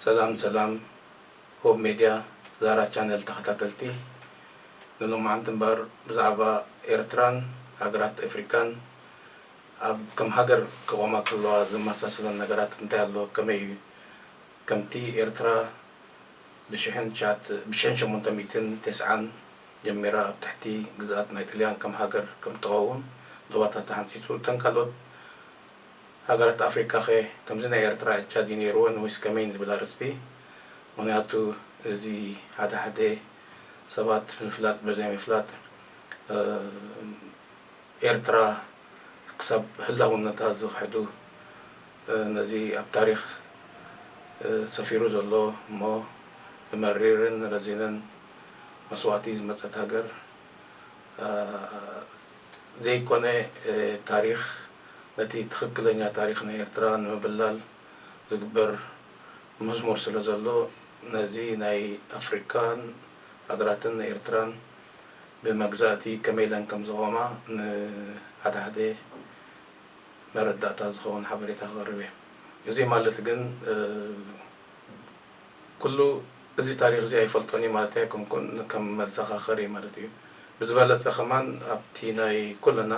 ሰላም ሰላም፣ ሆብ ሜድያ ዛራ ቻነል ተኸታተልቲ፣ ንሎማዓንቲ እምበር ብዛዕባ ኤርትራን ሃገራት ኣፍሪካን ኣብ ከም ሃገር ክቖማ ከለዋ ዘመሳስለን ነገራት እንታይ ኣሎ፣ ከመይ እዩ፣ ከምቲ ኤርትራ ብሽሕን ትሽዓተ ብሽሕን ሸሞንተ ሚእትን ተስዓን ጀሚራ ኣብ ትሕቲ ግዝኣት ናይ ጥልያን ከም ሃገር ከም ትኸውን ዶባታት ተሓንፂፁ፣ እተን ካልኦት ሃገራት ኣፍሪካ ኸ ከምዚ ናይ ኤርትራ ዕጫ ድዩ ነይርወን ወይስ ከመይን ዝብል ኣርእስቲ። ምኽንያቱ እዚ ሓደ ሓደ ሰባት ምፍላጥ ብዘይ ምፍላጥ ኤርትራ ክሳብ ህላውነታ ዝኽሕዱ ነዚ ኣብ ታሪኽ ሰፊሩ ዘሎ እሞ ብመሪርን ረዚንን መስዋእቲ ዝመፀት ሃገር ዘይኮነ ታሪኽ ነቲ ትኽክለኛ ታሪኽ ናይ ኤርትራ ንምብላል ዝግበር መዝሙር ስለ ዘሎ ነዚ ናይ ኣፍሪካን ሃገራትን ኤርትራን ብመግዛእቲ ከመይ ኢለን ከም ዝቖማ ንሓደ ሓደ መረዳእታ ዝኸውን ሓበሬታ ክቕርብ እየ። እዚ ማለት ግን ኩሉ እዚ ታሪኽ እዚ ኣይፈልጦን እዩ ማለት ኣይኮንኩን፣ ከም መዘኻኸሪ ማለት እዩ። ብዝበለፀ ከማን ኣብቲ ናይ ኩልና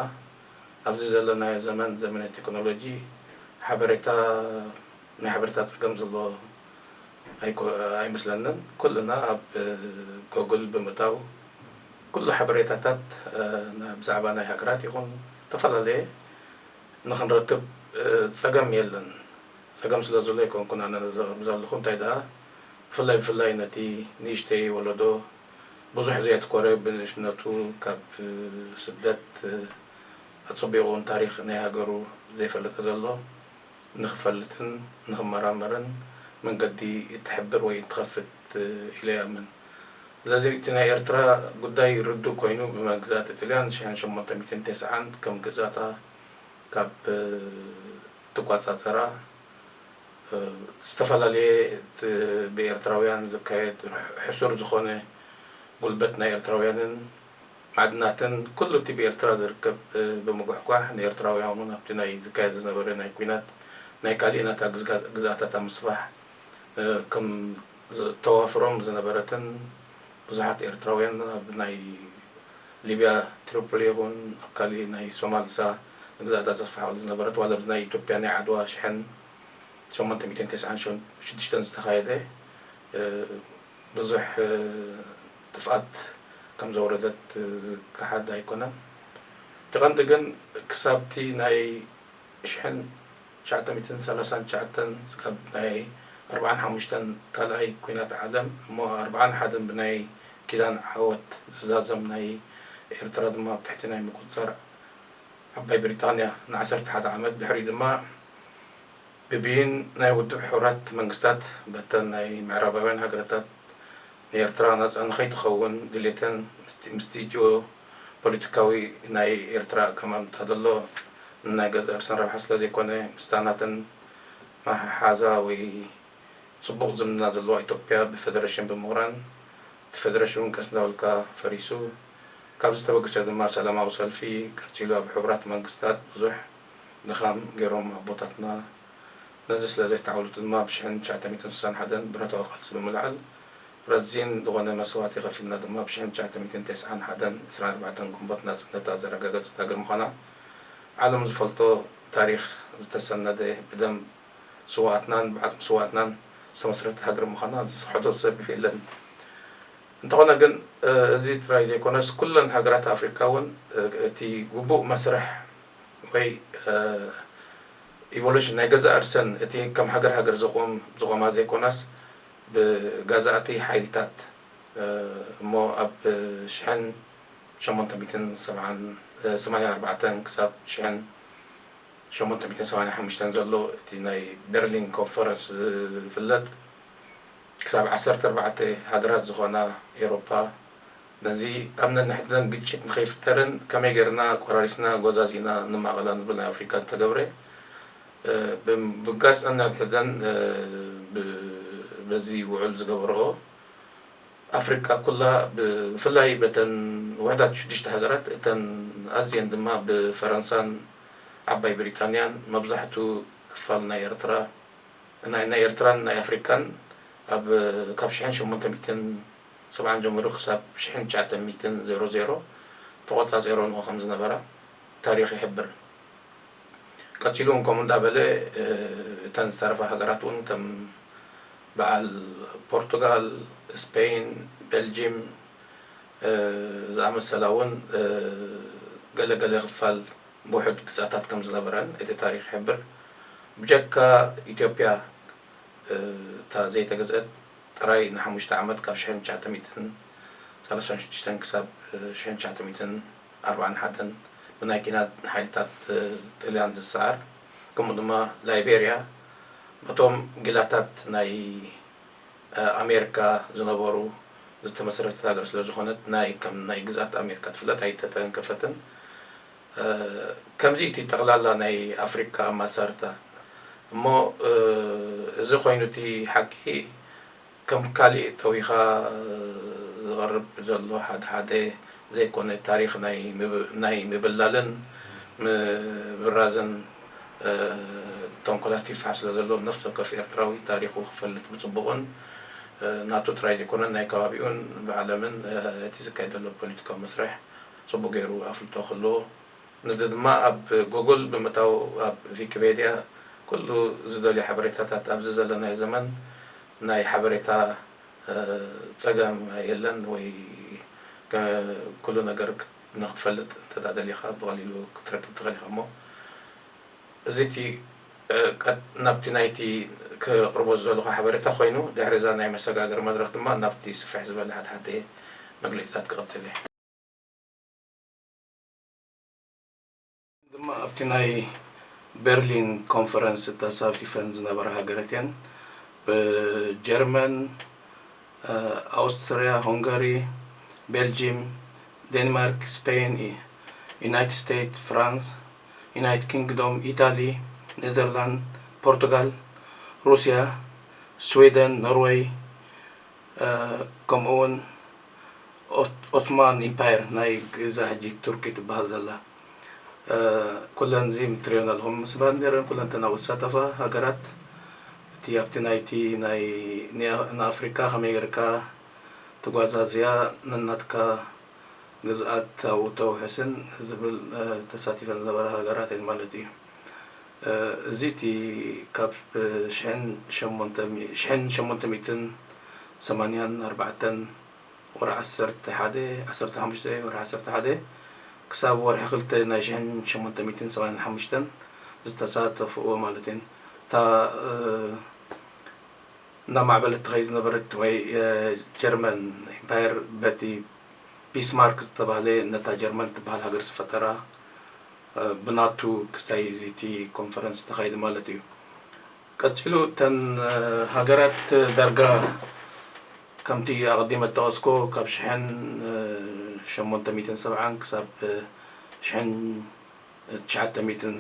ኣብዚ ዘለናዮ ዘመን ዘመነ ቴክኖሎጂ ሓበሬታ ናይ ሓበሬታ ፀገም ዘሎ ኣይመስለንን። ኩልና ኣብ ጎግል ብምእታው ኩሉ ሓበሬታታት ብዛዕባ ናይ ሃገራት ይኹን ዝተፈላለየ ንክንረክብ ፀገም የለን። ፀገም ስለ ዘሎ ኣይኮንኩን ኣነ ዘቕርብ ዘለኹ። እንታይ ደኣ ብፍላይ ብፍላይ ነቲ ንእሽተይ ወለዶ ብዙሕ ዘየትኮረ ብንእሽነቱ ካብ ስደት ኣፀቢቑን ታሪኽ ናይ ሃገሩ ዘይፈለጠ ዘሎ ንኽፈልጥን ንኽመራመርን መንገዲ እትሕብር ወይ እትኸፍት ኢለ ይኣምን። ስለዚ እቲ ናይ ኤርትራ ጉዳይ ርዱእ ኮይኑ ብመግዛእቲ ጥልያን ሽሕን ሸሞንተ ሚእትን ተስዓን ከም ግዛታ ካብ እትቋጻጸራ ዝተፈላለየ ብኤርትራውያን ዝካየድ ሕሱር ዝኾነ ጉልበት ናይ ኤርትራውያንን ማዕድናትን ኩሉ እቲ ብኤርትራ ዝርከብ ብምጉሕጓሕ ንኤርትራውያን እውን ኣብቲ ናይ ዝካየድ ዝነበረ ናይ ኲናት ናይ ካሊእ ናታ ግዝኣታት ኣብ ምስፋሕ ከም ተዋፍሮም ዝነበረትን ብዙሓት ኤርትራውያን ኣብ ናይ ሊብያ ትሪፖሊ ይኹን ኣብ ካሊእ ናይ ሶማልሳ ንግዛኣታ ዘስፋሕሉ ዝነበረት ዋላ ኣብዚ ናይ ኢትዮጵያ ናይ ዓድዋ ሽሕን ሸሞንተ ሚእትን ተስዓን ሽዱሽተን ዝተኻየደ ብዙሕ ጥፍኣት ከም ዘውረደት ዝከሓድ ኣይኮነን። እቲ ቀንዲ ግን ክሳብቲ ናይ ሽሕን ትሽዓተ ሚእትን ሰላሳን ትሽዓተን ስጋብ ናይ ኣርብዓን ሓሙሽተን ካልኣይ ኲናት ዓለም እሞ ኣርብዓን ሓደን ብናይ ኪዳን ዓወት ዝዛዘም ናይ ኤርትራ ድማ ኣብ ትሕቲ ናይ ምቁፅፃር ዓባይ ብሪጣንያ ንዓሰርተ ሓደ ዓመት ድሕሪኡ ድማ ብብይን ናይ ውድብ ሕቡራት መንግስታት በተን ናይ ምዕራባውያን ሃገረታት ንኤርትራ ናጻ ንኸይትኸውን ድሌተን ምስቲ ጂኦ ፖለቲካዊ ናይ ኤርትራ ኣቀማምጣ ዘሎ ንናይ ገዛእ ርእሰን ረብሓ ስለ ዘይኮነ ምስታ ናተን መሓሓዛ ወይ ጽቡቕ ዝምድና ዘለዋ ኢትዮጵያ ብፈደረሽን ብምቕራን እቲ ፈደረሽን እውን ቀስ እንዳበልካ ፈሪሱ። ካብዚ ተበግሰ ድማ ሰላማዊ ሰልፊ ቀጺሉ ኣብ ሕቡራት መንግስታት ብዙሕ ድኻም ገይሮም ኣቦታትና። ነዚ ስለ ዘይተዓወቱ ድማ ብ ሽሕን ትሽዓተ ሚእትን ስሳን ሓደን ብረታዊ ቃልሲ ብምልዓል ረዚን ዝኾነ መስዋእቲ ከፊልና ድማ ብ ሽሕን ትሽዓተ ሚእትን ተስዓን ሓደን ዕስራን ኣርባዕተን ግንቦት ናጽነታ ዘረጋገጸት ሃገር ምዃና ዓለም ዝፈልጦ ታሪኽ ዝተሰነደ ብደም ስውኣትናን ብዓጽሚ ስውኣትናን ዝተመስረተ ሃገር ምዃና ዝስሕቶ ሰብ የለን። እንተኾነ ግን እዚ ጥራይ ዘይኮነስ ኩለን ሃገራት ኣፍሪካ እውን እቲ ግቡእ መስርሕ ወይ ኢቮሉሽን ናይ ገዛእ ርእሰን እቲ ከም ሃገር ሃገር ዝቆም ዝቆማ ዘይኮናስ ብገዛእቲ ሓይልታት እሞ ኣብ ሽሕን ሸሞንተ ሚእትን ሰማንያን ኣርባዕተን ክሳብ ሽሕን ሸሞንተ ሚእትን ሰማንያን ሓሙሽተን ዘሎ እቲ ናይ ቤርሊን ኮንፈረንስ ዝፍለጥ ክሳብ ዓሰርተ ኣርባዕተ ሃገራት ዝኾና ኤውሮፓ ነዚ ኣብ ነንሕድነን ግጭት ንኸይፍጠርን ከመይ ጌርና ቆራሪስና ጎዛዚና ንማቐላ ንብል ናይ ኣፍሪካ ዝተገብረ ብምብጋስ ነንሕድነን በዚ ውዕል ዝገበረኦ ኣፍሪቃ ኩላ ብፍላይ በተን ውሕዳት ሽዱሽተ ሃገራት እተን ኣዝየን ድማ ብፈረንሳን ዓባይ ብሪጣንያን መብዛሕቱ ክፋል ናይ ኤርትራ ናይ ናይ ኤርትራን ናይ ኣፍሪቃን ኣብ ካብ ሽሕን ሸሞንተ ሚእትን ሰብዓን ጀሚሩ ክሳብ ሽሕን ትሽዓተ ሚእትን ዜሮ ዜሮ ተቖጻጺረንኦ ከም ዝነበራ ታሪኽ ይሕብር። ቀጺሉ እውን ከምኡ እንዳበለ፣ እ፣ እተን ዝተረፋ ሃገራት እውን ከም በዓል ፖርቱጋል፣ ስፔን፣ ቤልጂም፣ እ፣ ዝኣመሰላ እውን፣ እ፣ ገለ ገለ ክፋል ብውሑድ ግዝኣታት ከም ዝነበረን እቲ ታሪኽ ይሕብር። ብጀካ ኢትዮጵያ፣ እ፣ እታ ዘይተገዝአት ጥራይ ንሓሙሽተ ዓመት ካብ ሽሕን ትሽዓተ ሚእትን ሰላሳን ሽዱሽተን ክሳብ፣ እ፣ ሽሕን ትሽዓተ ሚእትን ኣርባዓን ሓደን ብናይ ኲናት ሓይልታት፣ እ፣ ጥልያን ዝሰዓር፣ ከምኡ ድማ ላይቤርያ በቶም ጊላታት ናይ፣ እ፣ ኣሜሪካ ዝነበሩ ዝተመሰረተት ሃገር ስለ ዝኾነት ናይ ከም ናይ ግዝኣት ኣሜሪካ ትፍለጥ ኣይተተንከፈትን። እ፣ ከምዚ እቲ ጠቕላላ ናይ ኣፍሪካ ኣማሳርታ እሞ፣ እ፣ እዚ ኮይኑ እቲ ሓቂ ከም ካሊእ ጠዊኻ ዝቐርብ ዘሎ ሓደ ሓደ ዘይኮነ ታሪኽ ናይ ምብ-፣ ናይ ምብላልን ምብራዝን፣ እ፣ ተንኮላት ይፍታሕ ስለ ዘሎ ነፍሲ ወከፍ ኤርትራዊ ታሪኹ ክፈልጥ ብጽቡቕን፣ እ፣ ናቱ ጥራይ ዘይኮነን ናይ ከባቢኡን ብዓለምን፣ እ፣ እቲ ዝካየድ ዘሎ ፖለቲካዊ መስርሕ ጽቡቕ ገይሩ ኣፍልጦ ክህልዎ፣ ነዚ ድማ ኣብ ጉግል ብምእታው ኣብ ቪኪፔድያ ኩሉ ዝደልዮ ሓበሬታታት ኣብዚ ዘለናዮ ዘመን ናይ ሓበሬታ፣ እ፣ ጸገም የለን ወይ ከ-፣ ኩሉ ነገር ክ-፣ ንክትፈልጥ እንተ ደኣ ደሊኻ ብቐሊሉ ክትረክብ ትኽእል ኢኻ። እሞ እዚ እቲ፣ እ፣ ቀጥ-፣ ናብቲ ናይቲ ክቕርቦ ዝደለኹ ሓበሬታ ኮይኑ፣ ድሕሪ እዛ ናይ መሰጋገሪ መድረኽ ድማ ናብቲ ስፍሕ ዝበለ ሓድሓደ መግለጺታት ክቕጽል እየ። ድማ ኣብቲ ናይ ቤርሊን ኮንፈረንስ ተሳቲፈን ዝነበራ ሃገራት እየን። ብጀርመን፣ እ፣ ኣውስትርያ፣ ሆንጋሪ፣ ቤልጂም፣ ዴንማርክ፣ ስፔን፣ ዩ-፣ ዩናይትድ ስቴትስ፣ ፍራንስ፣ ዩናይትድ ኪንግዶም፣ ኢታሊ፣ ኔዘርላንድ፣ ፖርቱጋል፣ ሩስያ፣ ስዊደን፣ ኖርወይ፣ እ፣ ከምኡ እውን ኦት-፣ ኦቶማን ኢምፓየር ናይ እዛ ሕጂ ቱርኪ ትበሃል ዘላ፣ እ፣ ኩለን እዚ እትሪኦን ኣለኹም ምስ ባንዴረን ኩለን እተን ኣብኡ ዝሳተፋ ሃገራት፣ እቲ ኣብቲ ናይቲ ናይ ኒኣ-፣ ንኣፍሪካ ከመይ ጌርካ ትጓዛዝያ ነናትካ ግዝኣት ኣብኡ ተውሕስን ዝብል፣ እ፣ ተሳቲፈን ዝነበራ ሃገራት እየን ማለት እዩ። እ፣ እዚ እቲ ካብ ሽሕን ሸሞንተ ሚ-፣ ሽሕን ሸሞንተ ሚእትን ሰማንያን ኣርባዕተን ወርሒ ዓሰርተ ሓደ፣ ዓሰርተ ሓሙሽተ፣ ወርሒ ዓሰርተ ሓደ ክሳብ ወርሒ ክልተ ናይ ሽሕን ሸሞንተ ሚእትን ሰማንያን ሓሙሽተን ዝተሳተፍዎ ማለት እየን። እታ፣ እ፣ እናማዕበለት ትኸይድ ዝነበረት ወይ፣ እ፣ ጀርመን ኢምፓየር በቲ ቢስማርክ ዝተባህለ ነታ ጀርመን ትበሃል ሃገር ዝፈጠራ፣ እ፣ ብናቱ ክስታይ እዚ እቲ ኮንፈረንስ ተኻይዱ ማለት እዩ። ቀጺሉ እተን፣ እ፣ ሃገራት ዳርጋ ከምቲ ኣቐዲመ እጠቐስኮ ካብ ሽሕን፣ እ፣ ሸሞንተ ሚእትን ሰብዓን ክሳብ፣ እ፣ ሽሕን ትሽዓተ ሚእትን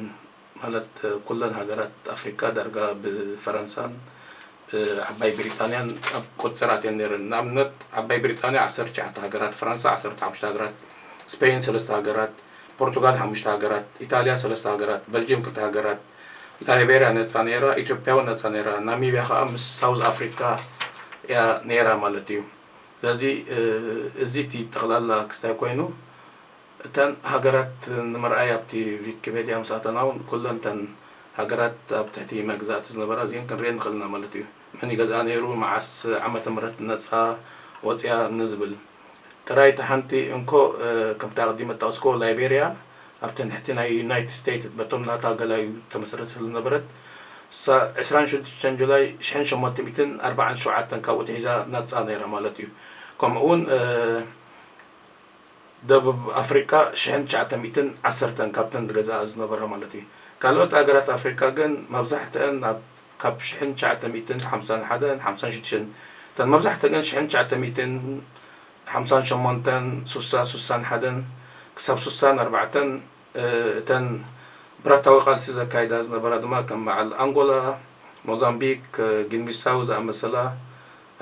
ማለት ኩለን ሃገራት ኣፍሪካ ዳርጋ ብፈረንሳን ብዓባይ ብሪጣንያን ኣብ ቁፅፅር ኣትየን ነይረን። ንኣብነት ዓባይ ብሪጣንያ ዓሰርተ ትሽዓተ ሃገራት፣ ፈረንሳ ዓሰርተ ሓሙሽተ ሃገራት፣ ስፔን ሰለስተ ሃገራት፣ ፖርቱጋል ሓሙሽተ ሃገራት፣ ኢጣልያ ሰለስተ ሃገራት፣ በልጅየም ክልተ ሃገራት፣ ላይቤርያ ነፃ ነይራ፣ ኢትዮጵያ እውን ነፃ ነይራ፣ ናሚብያ ከዓ ምስ ሳውዝ ኣፍሪካ እያ ነይራ ማለት እዩ። ስለዚ እዚ እቲ ጠቕላላ ክስታይ ኮይኑ እተን ሃገራት ንምርኣይ ኣብቲ ቪኪፔድያ ምስ ኣተና እውን ኩለን እተን ሃገራት ኣብ ትሕቲ መግዛእቲ ዝነበራ እዚአን ክንሪአን ንኽእል ኢና ማለት እዩ። መን ይገዝኣ ነይሩ፣ መዓስ ዓመተ ምህረት ነፃ ወፂኣ ንዝብል ጥራይ እታ ሓንቲ እንኮ፣ እ፣ ከምቲ ኣቐዲመ እጠቐስክዎ ላይቤርያ ኣብተን ትሕቲ ናይ ዩናይትድ ስቴትስ በቶም ናታ ገላዩ ተመስረት ስለ ዝነበረት እሳ ዕስራን ሽዱሽተን ጁላይ ሽሕን ሸሞንተ ሚእትን ኣርባዓን ሸውዓተን ካብኡ ትሒዛ ነፃ ነይራ ማለት እዩ። ከምኡ እውን፣ እ፣ ደቡብ ኣፍሪቃ ሽሕን ትሽዓተ ሚእትን ዓሰርተን ካብተን ዝገዝኣ ዝነበራ ማለት እዩ። ካልኦት ሃገራት ኣፍሪቃ ግን መብዛሕትአን ኣብ፣ ካብ ሽሕን ትሽዓተ ሚእትን ሓምሳን ሓደን ሓምሳን ሽዱሽተን፣ እተን መብዛሕትአን ግን ሽሕን ትሽዓተ ሚእትን ሓምሳን ሸሞንተን፣ ሱሳ፣ ሱሳን ሓደን ክሳብ ሱሳን ኣርባዕተን፣ እ፣ እተን ብረታዊ ቃልሲ ዘካይዳ ዝነበራ ድማ ከም በዓል ኣንጎላ፣ ሞዛምቢክ፣ ጊንቢሳው ዝኣመሰላ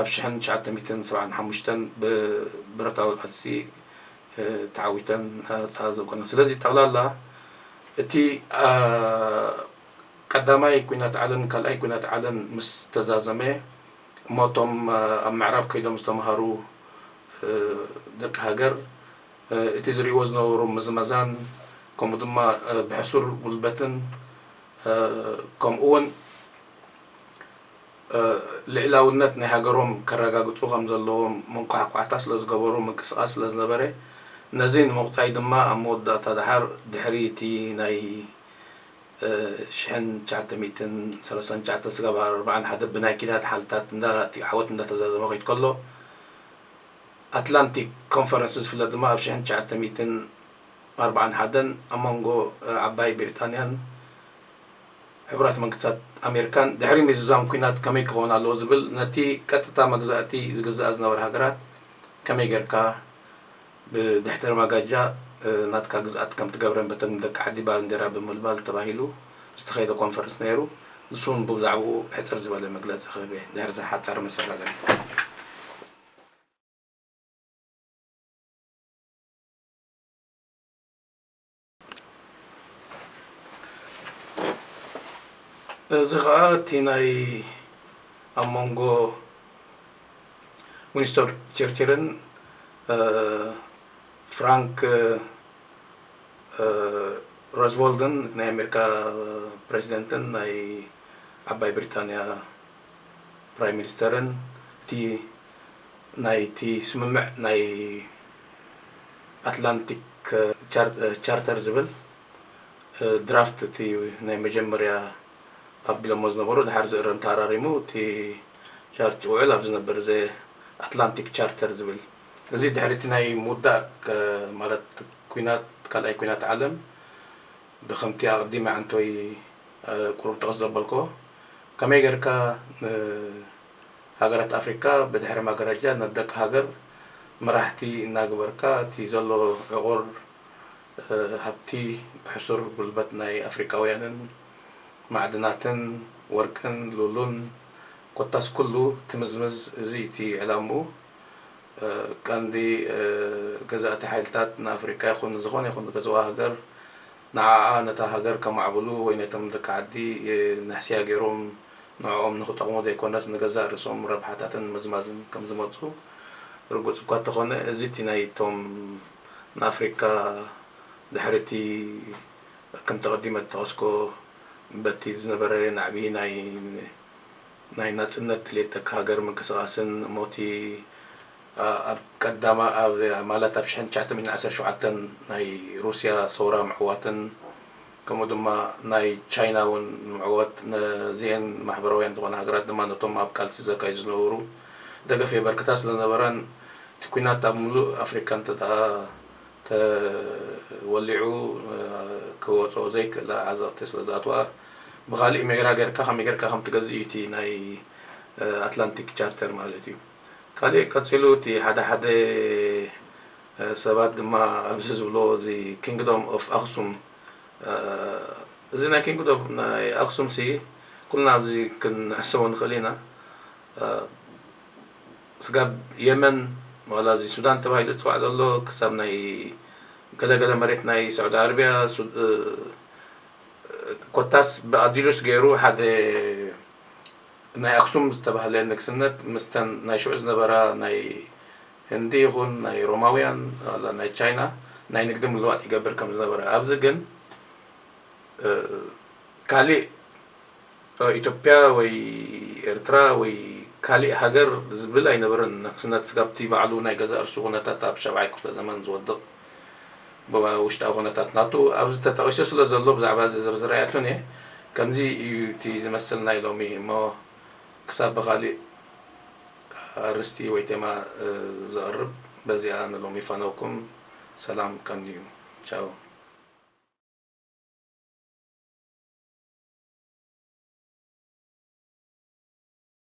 ኣብ ሽሕን ትሽዓተ ሚእትን ሰብዓን ሓሙሽተን ብብረታዊ ቃልሲ፣ እ፣ ተዓዊተን ናፃ ዝኾና። ስለዚ ጠቕላላ እቲ፣ አ፣ ቀዳማይ ኲናት ዓለም፣ ካልኣይ ኲናት ዓለም ምስ ተዛዘመ፣ እሞ እቶም ኣብ ምዕራብ ከይዶም ዝተምሃሩ ደቂ ሃገር እቲ ዝርእይዎ ዝነበሩ ምዝመዛን ከምኡ ድማ ብሕሱር ጉልበትን ከምኡ እውን ልዕላውነት ናይ ሃገሮም ከረጋግፁ ከም ዘለዎም መንቋሕቋሕታ ስለ ዝገበሩ ምንቅስቃስ ስለ ዝነበረ ነዚ ንምቁፃይ ድማ ኣብ መወዳእታ ደሓር ድሕሪ እቲ ናይ ሽሕን ትሽዓተ ሚእትን ሰላሳን ትሽዓተን ስጋብ ኣርባዓን ሓደን ብናይ ኪናት ሓልታት እንዳ እቲ ዓወት እንዳተዛዘመ ከይድ ከሎ ኣትላንቲክ ኮንፈረንስ ዝፍለጥ ድማ ኣብ ሽሕን ትሽዓተ ሚእትን ኣርባዓን ሓደን ኣብ መንጎ ዓባይ ብሪጣንያን ሕቡራት መንግስታት ኣሜሪካን ድሕሪ ምዝዛም ኲናት ከመይ ክኸውን ኣለዎ ዝብል ነቲ ቀጥታ መግዛእቲ ዝግዛኣ ዝነበረ ሃገራት ከመይ ጌርካ ብድሕተር ማጋጃ ናትካ ግዝኣት ከም ትገብረን በተን ደቂ ዓዲ ባንዴራ ብምልባል ተባሂሉ ዝተኸይደ ኮንፈረንስ ነይሩ። ንሱ እውን ብዛዕባኡ ሕፅር ዝበለ መግለፂ ክህብ እየ ድሕሪ እዚ ሓፃር መሰጋገሪ። እዚ ኸኣ እቲ ናይ ኣብ መንጎ ዊንስተን ቸርችልን ፍራንክ ሮዝቨልትን ናይ ኣሜሪካ ፕሬዚደንትን ናይ ዓባይ ብሪጣንያ ፕራይም ሚኒስተርን እቲ ናይቲ ስምምዕ ናይ ኣትላንቲክ ቻርተር ዝብል ድራፍት እቲ ናይ መጀመርያ ኣቢሎሞ ዝነበሩ ድሓር ዝእረም ተኣራሪሙ እቲ ቻርት ውዕል ኣብ ዝነበር ዘ ኣትላንቲክ ቻርተር ዝብል እዚ ድሕሪ እቲ ናይ ምውዳእ ማለት ኩናት ካልኣይ ኩናት ዓለም ብከምቲ ኣቐዲመ ዓንቶይ ቁሩብ ጠቐስ ዘበልኮ ከመይ ጌርካ ሃገራት ኣፍሪካ ብድሕሪ ማገረጃ ናብ ደቂ ሃገር መራሕቲ እናግበርካ እቲ ዘሎ ዕቑር ሃብቲ ብሕሱር ጉልበት ናይ ኣፍሪካውያንን ማዕድናትን ወርቅን ሉሉን ኮታስ ኩሉ ትምዝምዝ እዚ እቲ ዕላምኡ ቀንዲ ገዛእቲ ሓይልታት ንኣፍሪካ ይኹን ዝኾነ ይኹን ዝገዝዋ ሃገር ንዓኣ ነታ ሃገር ከማዕብሉ ወይ ነቶም ደቂ ዓዲ ንሕስያ ገይሮም ንዕኦም ንክጠቕሙ ዘይኮነስ ንገዛእ ርእሶም ረብሓታትን ምዝማዝን ከም ዝመፁ ርጉፅ እኳ እንተኾነ እዚ እቲ ናይ እቶም ንኣፍሪካ ድሕሪ እቲ ከምቲ ኣቐዲመ ዝጠቐስኮ በቲ ዝነበረ ናዕቢ ናይ ናይ ናጽነት ድሌት ደቂ ሃገር ምንቅስቓስን እሞ እቲ ኣብ ቀዳማ ኣብ ማለት ኣብ ሽሕን ትሽዓተ ሚእትን ዓሰርተ ሸውዓተን ናይ ሩስያ ሰውራ ምዕዋትን ከምኡ ድማ ናይ ቻይና እውን ምዕዋት ነዚአን ማሕበራውያን ዝኾነ ሃገራት ድማ ነቶም ኣብ ቃልሲ ዘካይዱ ዝነበሩ ደገፍ የበርክታ ስለ ዝነበራን እቲ ኲናት ኣብ ሙሉእ ኣፍሪካ እንተ ደኣ ተወሊዑ ክወፅኦ ዘይክእላ ዓዘቕቲ ስለ ዝኣትዋ ብኻሊእ ሜራ ጌርካ ከመይ ጌርካ ከም ትገዝእ እዩ እቲ ናይ ኣትላንቲክ ቻርተር ማለት እዩ። ካሊእ ቀፂሉ እቲ ሓደ ሓደ ሰባት ድማ ኣብዚ ዝብሎ እዚ ኪንግዶም ኦፍ ኣክሱም እዚ ናይ ኪንግዶም ናይ ኣክሱም ሲ ኩልና ኣብዚ ክንሕሰቦ ንኽእል ኢና። ስጋብ የመን ዋላ እዚ ሱዳን ተባሂሉ ዝፅዋዕ ዘሎ ክሳብ ናይ ገለገለ መሬት ናይ ሳዑዲ ዓረቢያ ኮታስ ብኣዲሉስ ገይሩ ሓደ ናይ ኣክሱም ዝተባህለ ንግስነት ምስተን ናይ ሽዑ ዝነበራ ናይ ህንዲ ይኹን ናይ ሮማውያን ዋላ ናይ ቻይና ናይ ንግዲ ምልዋጥ ይገብር ከም ዝነበረ ኣብዚ ግን ካሊእ ኢትዮጵያ ወይ ኤርትራ ወይ ካሊእ ሃገር ዝብል ኣይነበረን። ንክስነት ስጋብቲ ባዕሉ ናይ ገዛእ ርእሱ ኩነታት ኣብ ሻብዓይ ክፍለ ዘመን ዝወድቕ ብውሽጣዊ ኩነታት ናቱ ኣብዚ ተጠቒሱ ስለ ዘሎ ብዛዕባ እዚ ዝርዝር ኣይኣቱን እየ። ከምዚ እዩ እቲ ዝመስል ናይ ሎሚ እሞ ክሳብ ብኻሊእ ኣርእስቲ ወይ ቴማ ዘቕርብ በዚኣ ንሎሚ ይፋነውኩም። ሰላም ቀንዩ። ቻው።